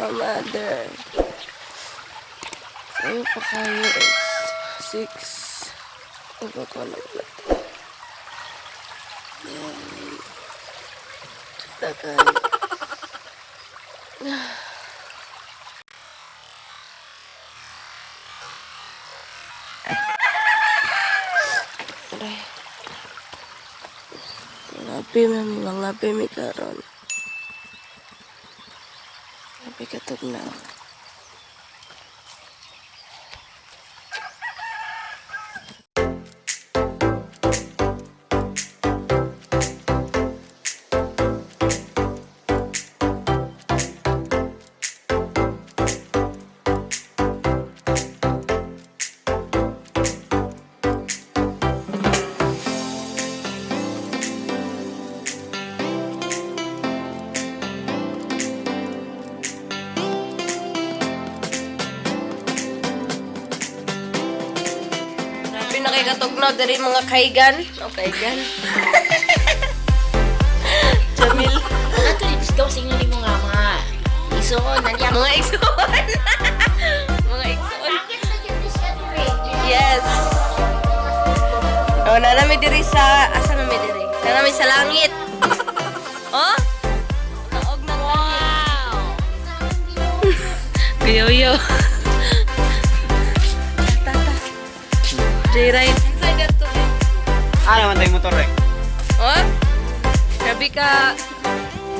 mga mother. Sa'yo pa kayo is 6. Ano ko lang natin. Yan. Ito kayo. Aray. Mga pimi karon. Ngapi katog na. Nakikatugnaw dari mga kaigan. O kaigan. Jamil. Ato dito daw sa inyo ni mga isuon. Mga igsoon. Mga igsoon. Yes. O, nanami diri sa... Asa nami diri? Nanami sa langit. Oh? Naog ng wow. Yo-yo. J-Ride. Inside that to it. Naman tayong motor eh. Oh? Grabe ka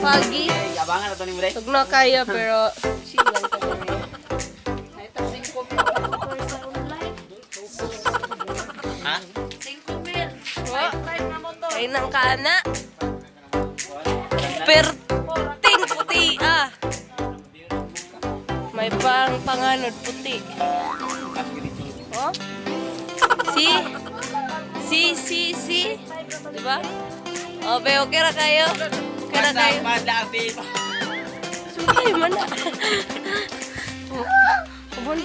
pagi. Abangan na ito ni Mulay. Tugno kayo pero silang ka rin. Ha? Oh? Kain ng kana. Perting puti ah. May panganod puti. Oh? Si. Diba? O, be, okay ra kayo? Okay ra kayo? Madami. Sumay man na. Kubon.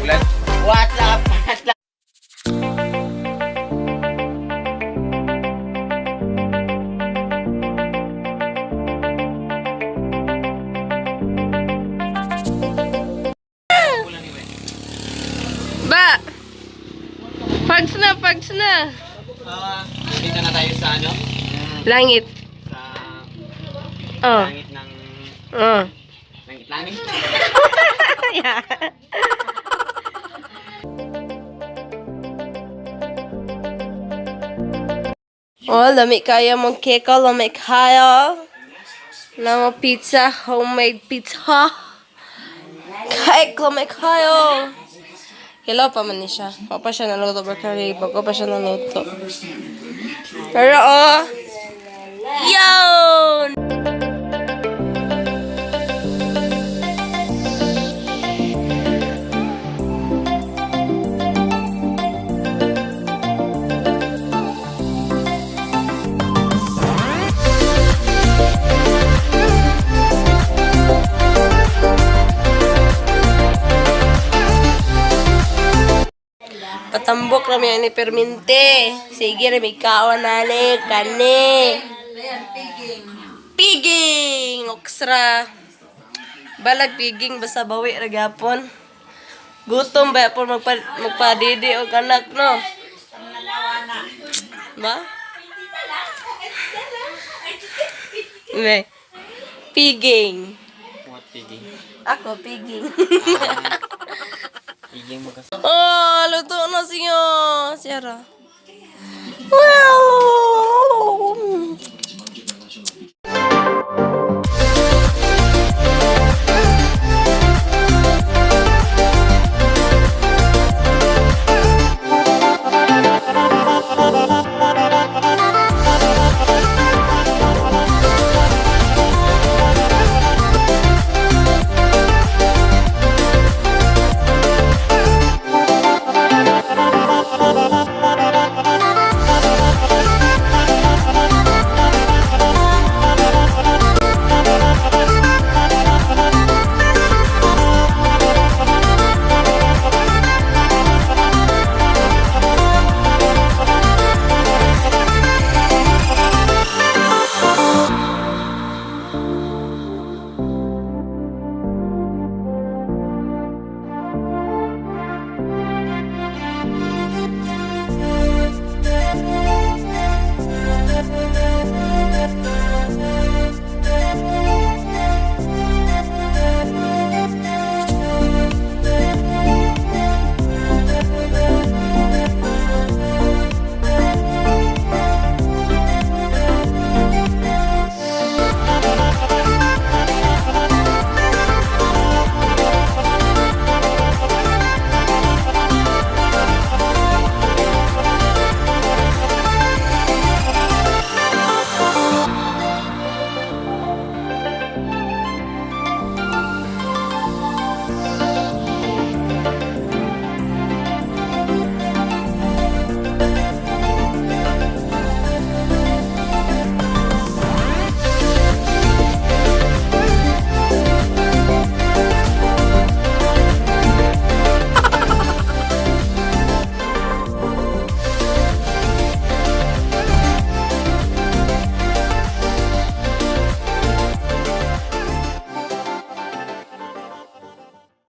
Ulan. WhatsApp. Ba! Pags na. Dito na tayo sa ano? Langit. Sa Oh. langit ng... Oh. Langit. Yeah. Oh, lami kaya mong cake, lami kaya. Lami pizza, homemade pizza. Cake, lami kaya. Hello pa man ni siya. Pa siya naluto bakery. Bago pa siya naluto. Pero oh. Yun! Patambok rami ni perminte. Sige rami kaon nani kani. Piging. Oksra. Balag piging basta bawi ra gapon. Gutom ba po magpadidi og anak no. Ba? Piging. What piging? Ako piging. Piging mo kasi. Oh, luto na siya. Siyara. Well,